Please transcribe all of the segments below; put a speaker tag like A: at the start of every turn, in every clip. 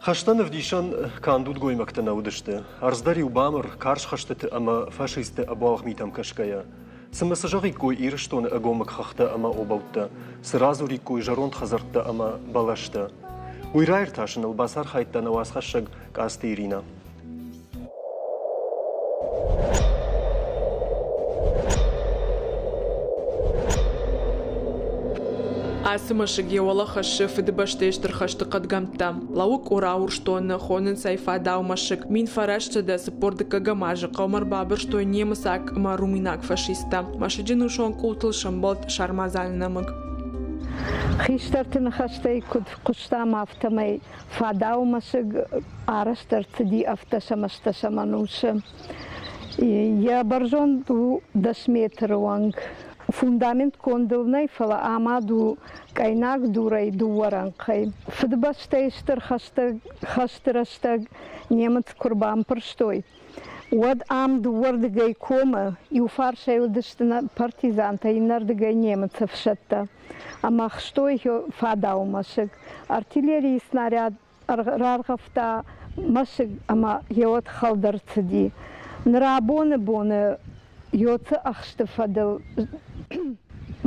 A: Хӕстӕн ӕвдисӕн канд удгоймӕгтӕ нӕ уыдысты. Ӕрдз дӕр-иу бамыр карз хӕстыты ӕмӕ фашистты ӕбуалгъ митӕм кӕсгӕйӕ. Цымӕ цы зӕгъиккой Ирыстоны ӕгомыг хӕхтӕ ӕмӕ обӕуттӕ, цы радзуриккой зӕронд хӕдзӕрттӕ ӕмӕ бӕлӕстӕ? Уый раиртасыныл бацархайдта нӕ уацхӕссӕг Къацты Иринӕ.
B: Ацы мӕсыг йӕ уӕлӕ хӕссы Фыдыбӕстӕйы Стыр хӕсты хъӕдгӕмттӕ. Лӕууы Къора Урсдоны, хонынц ӕй Фадау мӕсыг. 1940 дыккӕгӕм азы хъӕумӕ ӕрбабырстой немыцаг ӕмӕ румынаг фашисттӕ. Мӕсыджы нусон къултыл сӕмбӕлд сармадзаны нӕмыг.
C: Хистӕрты ныхӕстӕй куыд хъуыстам, афтӕмӕй Фадау мӕсыг арӕзт ӕрцыди ӕвддӕсӕм-ӕстдӕсӕм ӕнусы. Йӕ бӕрзонд у 10 метры онг. Фундамент конд ыл нӕй, фӕлӕ амад у къӕйнаг дурӕй дыууӕ рӕнхъӕй. Фыдыбӕстӕйы Стыр хӕсты рӕстӕг немыц куы рбампырстой, уӕд ам дыууӕрдыгӕй комы иу фарсӕй уыдысты партизантӕ, иннӕрдыгӕй немыцы ӕфсӕдтӕ. Ӕмӕ хстой фадауы мӕсыг. Артиллерийы снаряд раргъӕвта мӕсыг ӕмӕ йеуӕд хӕлд ӕрцыди. Ныр абоны боны йоцы ӕхсты фӕдыл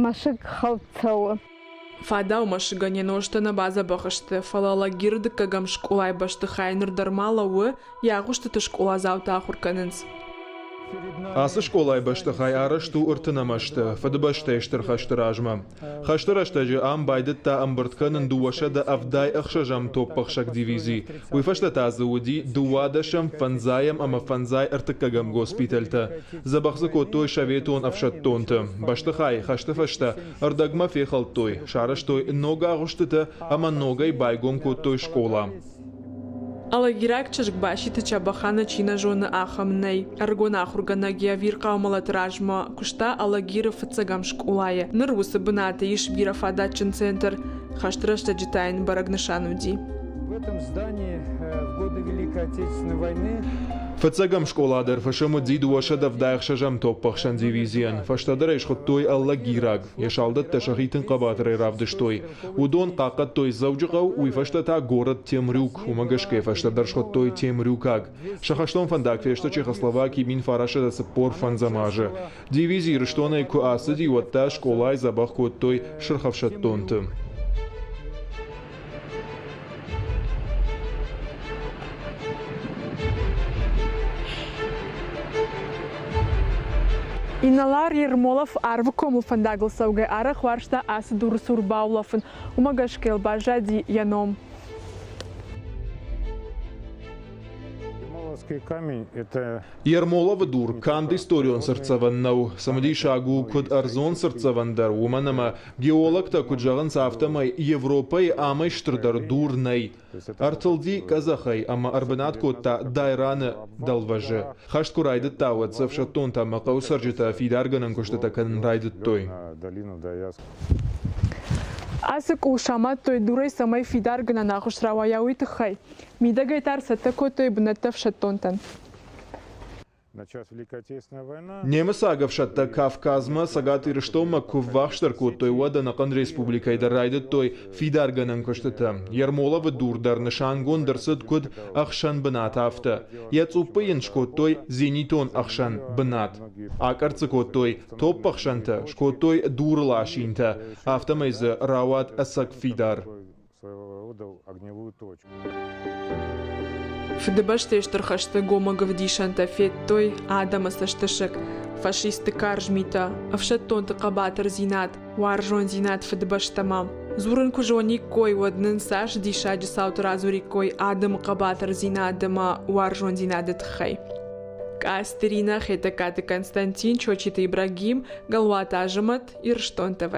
C: мӕсыг хӕлд цӕуы.
B: Фадау мӕсыгӕн йӕ нозтӕ нӕ бадзӕбӕх сты, фӕлӕ Лагиры дыккӕгӕм скъолайы бӕстыхай ныр дӕр ма лӕууы, Йӕ агъуыстыты скъоладзаутӕ ахуыр кӕнынц.
D: Ацы скъолайы бӕстыхай арӕзт у ӕртынӕм азты, Фыдыбӕстӕйы Стыр хӕсты размӕ. Хӕсты рӕстӕджы ам байдыдта ӕмбырд кӕнын 276-ӕм топпӕхсӕг дивизи. Уый фӕстӕ та дзы уыди дыууадӕсӕм, фӕндзайӕм ӕмӕ фӕндзай ӕртыккӕгӕм госпитӕлтӕ. Дзӕбӕх дзы кодтой советон ӕфсӕддонты. Бӕстыхай хӕсты фӕстӕ ӕрдӕгмӕ фехӕлдтой, сарӕзтой ног агъуыстытӕ ӕмӕ ногӕй байгом кодтой скъола.
B: Алагираг чызг Баситы Чабӕханы чи нӕ зоны, ахӕм нӕй. Ӕрыгон ахуыргӕнӕг йӕ ӕвирхъау мӕлӕты размӕ куыста Алагиры фыццӕгӕм скъолайы. Ныр уыцы бынаты ис бирӕфадатджын центр. Хӕсты рӕстӕджы та йын бӕрӕг нысан уыди.
E: В этом здании в годы Великой Отечественной войны
D: Фыццӕгӕм скъола дӕр фысым уыди 276-ӕм топпӕхсӕн дивизийӕн. Фӕстӕдӕр ӕй схуыдтой Алагираг. Йӕ салдӕттӕ сӕхи тынг хъӕбатырӕй равдыстой. Уыдон хъахъхъӕдтой Дзӕуджыхъӕу, уый фӕстӕ та горӕт Темрюк, уымӕ гӕсгӕ фӕстӕдӕр схуыдтой Темрюкаг. Сӕ хӕстон фӕндаг фесты Чехословакийы 1945 азы. Дивизи Ирыстонӕй куы ацыди, уӕд та скъолайы дзӕбӕх кодтой сырхӕфсӕддонты.
B: Инӕлар Ермолов Арвы комыл фӕндагыл цӕугӕ арӕх уарзта ацы дуры цур баулӕфын, уымӕ гӕсгӕ йыл баззади йӕ ном.
D: Ермоловы дур канд историон цыртдзӕвӕн нӕу, цымыдисаг у куыд ӕрдзон цыртдзӕвӕн дӕр, уымӕн ӕмӕ геологтӕ куыд зӕгъынц, афтӕмӕй Европӕйы амӕй стырдӕр дур нӕй. Ӕртылди къӕдзӕхӕй ӕмӕ ӕрбынат кодта Дайраны дӕлвӕзы. Хӕст куы райдыдта, уӕд дзы ӕфсӕддонтӕ ӕмӕ хъӕуы цӕрджытӕ фидаргӕнӕн куыстытӕ кӕнын райдыдтой.
B: Ацы къул самадтой дурӕй, цӕмӕй фидаргӕнӕн агъуыст рауайа, уый тыххӕй. Мидӕгӕй та ӕрцӕттӕ кодтой бынӕттӕ ӕфсӕддонтӕн.
D: Немыцаг ӕфсӕдтӕ Кавказмӕ Цӕгат Ирыстонмӕ куы ввахсдӕр кодтой, уӕд ӕнӕхъӕн республикӕйы дӕр райдыдтой фидаргӕнӕн куыстытӕ. Ермоловы дур дӕр нысангонд ӕрцыд куыд ӕхсӕн бынат, афтӕ. Йӕ цъуппы йын скодтой зенитон ӕхсӕн бынат. Акъӕрццы кодтой топпӕхсӕнтӕ, скодтой дурыл асинтӕ, афтӕмӕй дзы рауад ӕцӕг фидар.
E: своего рода огневую точку.
B: Фыдыбӕстӕйы Стыр хӕсты гомыг ӕвдисӕнтӕ федтой адӕмы цӕстысыг, фашистты карз митӕ, ӕфсӕддонты хъӕбатырдзинад, уарзондзинад Фыдыбӕстӕмӕ. Дзурын куы зониккой, уӕд нын цас диссаджы цауты радзуриккой адӕмы хъӕбатырдзинад ӕмӕ уарзондзинады тыххӕй. Къацты Ринӕ, Хетӕгкаты Константин, Чочиты Ибрагим, Галуаты Азӕмӕт, Ирыстон ТВ.